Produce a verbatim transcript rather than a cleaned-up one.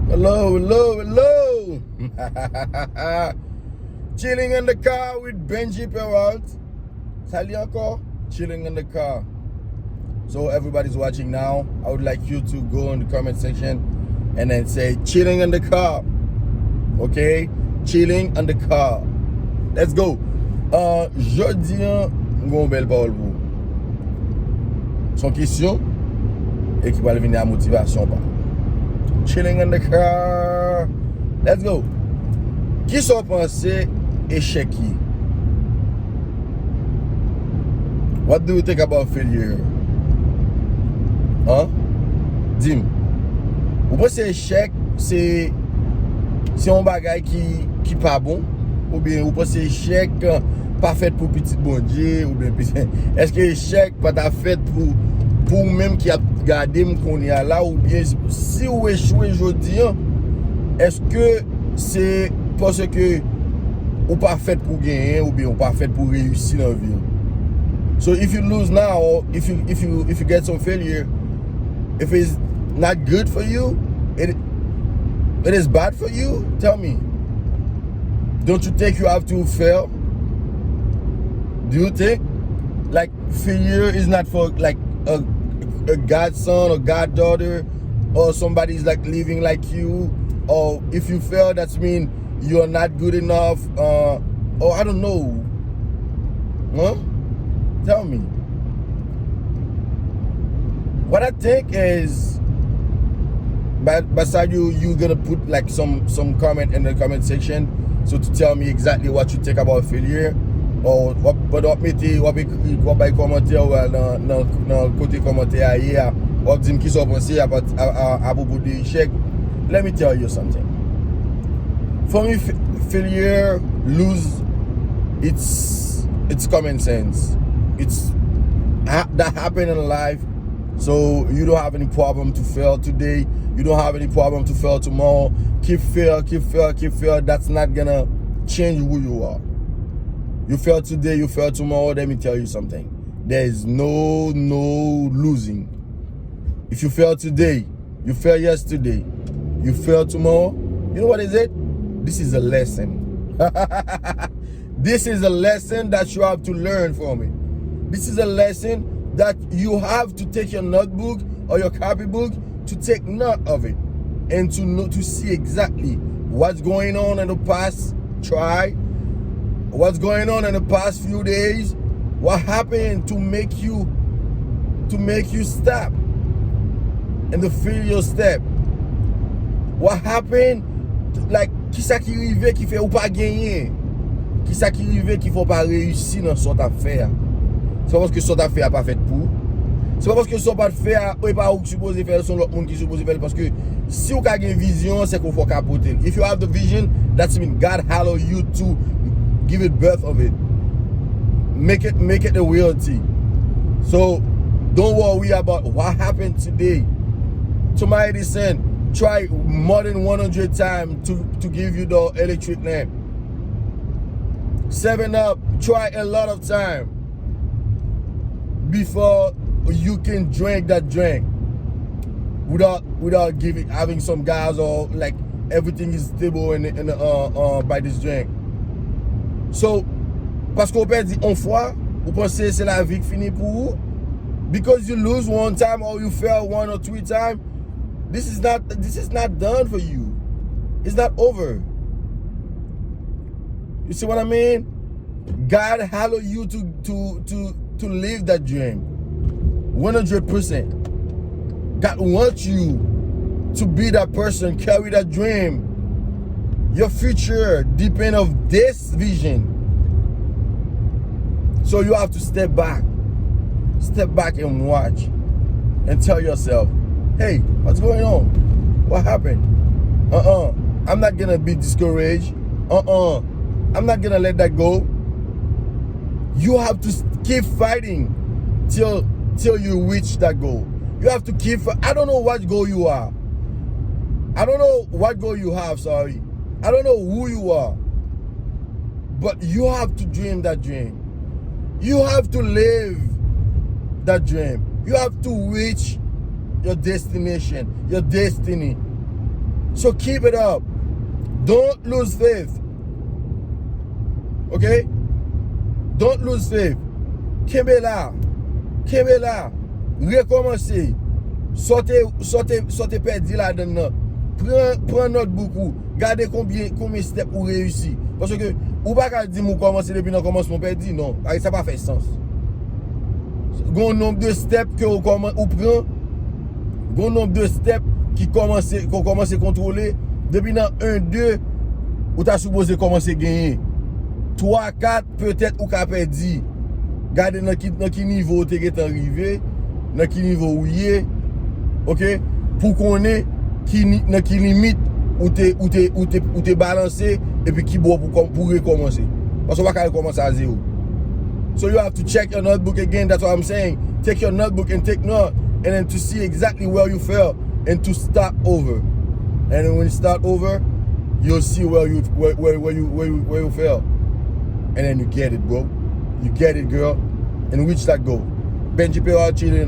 Hello, hello, hello. Chilling in the car with Benji Peralt. Sa li ankò? Chilling in the car. So everybody's watching now. I would like you to go in the comment section and then say chilling in the car. Okay? Chilling in the car. Let's go. Uh, jodi an, m gen yon bèl pawòl pou ou. Se yon kesyon e ki pral vini a motivasyon pa. Chilling in the car. Let's go. Kisa w panse echèk ye? What do you think about failure? Hein? Di m. Ou panse echèk se se yon bagay ki ki pa bon? Oubyen ou panse echèk pa fèt pou pitit Bondye? Oubyen èske echèk pa ta fèt pou pou ou menm ki ap gade m kounye a la? Oubyen si w echwe jodi an, èske se paske ou pa fèt pou genyen oubyen ou pa fèt pou reyisi nan vi w? So if you lose now, or if you if you if you get some failure, if it's not good for you, it it is bad for you, tell me. Don't you think you have to fail? Do you think, like, failure is not for, like, a, a godson or goddaughter or somebody's, like, living like you? Or if you fail, that's mean you're not good enough. Uh, or I don't know. Huh? Tell me. What I think is, but beside you, you gonna put, like, some some comment in the comment section, so to tell me exactly what you think about failure, or w ap, pandan w ap mete, w ap ekri, w ap bay kòmantè ou a nan nan nan kote kòmantè a ye a, w ap di m kisa w panse a, a, a, apwopo de echèk. Let me tell you something. For me, fa- failure lose its its common sense. It's ha- that happen in life. So you don't have any problem to fail today. You don't have any problem to fail tomorrow. Keep fail, keep fail, keep fail. That's not gonna change who you are. You fail today, you fail tomorrow. Let me tell you something. There is no no losing. If you fail today, you fail yesterday, you fail tomorrow, you know what is it? This is a lesson. This is a lesson that you have to learn from it. This is a lesson that you have to take your notebook or your copybook to take note of it and to know, to see exactly what's going on in the past. Try what's going on in the past few days. What happened to make you to make you stop and to feel your step? What happened to, like, kisa ki rive ki fè ou pa genyen? Kisa ki rive ki fè ou pa reyisi nan sa w t ap fè a? Se pa paske sa w t ap fè a pa fèt pou ou. Se pa paske sa w pa t fè a, e pa ou ki sipoze fè l, se yon lòt moun ki sipoze fè l. Paske si w ka gen vizyon an, se ke w fò ka pote l. If you have the vision, that's mean God allow you to give it birth of it. Make it make it a reality. So don't worry about what happened today. Somebody send try more than one hundred times to to give you the electric lamp. Seven Up try a lot of time before you can drink that drink without without giving having some gas or like everything is stable in, in uh, uh, by this drink. So paske ou pèdi yon fwa, ou panse se lavi k fini pou ou? Because you lose one time or you fail one or three time, this is not this is not done for you. It's not over. You see what I mean? God allow you to to to to live that dream one hundred percent. God wants you to be that person, carry that dream. Your future depend of this vision. So you have to step back. Step back and watch and tell yourself, hey, what's going on? What happened? Uh-uh. I'm not gonna be discouraged. Uh-uh. I'm not gonna let that go. You have to s- keep fighting till till you reach that goal. You have to keep fi- I don't know what goal you are. I don't know what goal you have, sorry. I don't know who you are. But you have to dream that dream. You have to live that dream. You have to reach your destination, your destiny. So keep it up. Don't lose faith. Ok? Don't lose faith. Kenbe la. Kenbe la. Rekòmanse. Sa w te, sa w te, sa w te pèdi ladan l nan. Pran, pran notebook ou. Gade konbyen, konbyen step ou reyisi. Paske ou pa ka di m ou kòmanse depi nan kòmansman w pèdi. Non. Sa pa fè sans. Gon nonb de step ke ou kòman, ou pran. Gon nonb de step ki kòmanse, ke w kòmanse kontwole. Depi nan en, de, ou ta sipoze kòmanse genyen. Twa, kat, petèt ou ka pèdi. Gade nan ki, nan ki nivo ou te gentan rive, nan ki nivo ou ye, ok? Pou konnen ki ni, nan ki limit ou te, ou te, ou te, ou te balanse, epi ki bò pou kòm, pou rekòmanse. Paske w pa ka rekòmanse a zewo. So you have to check your notebook again, that's what I'm saying. Take your notebook and take note, and then to see exactly where you fell and to start over. And then when you start over, you'll see where you, where, where, where you, where you, where you fell. And then you get it, bro. You get it, girl. And reach that goal. Benji Perard chilling in the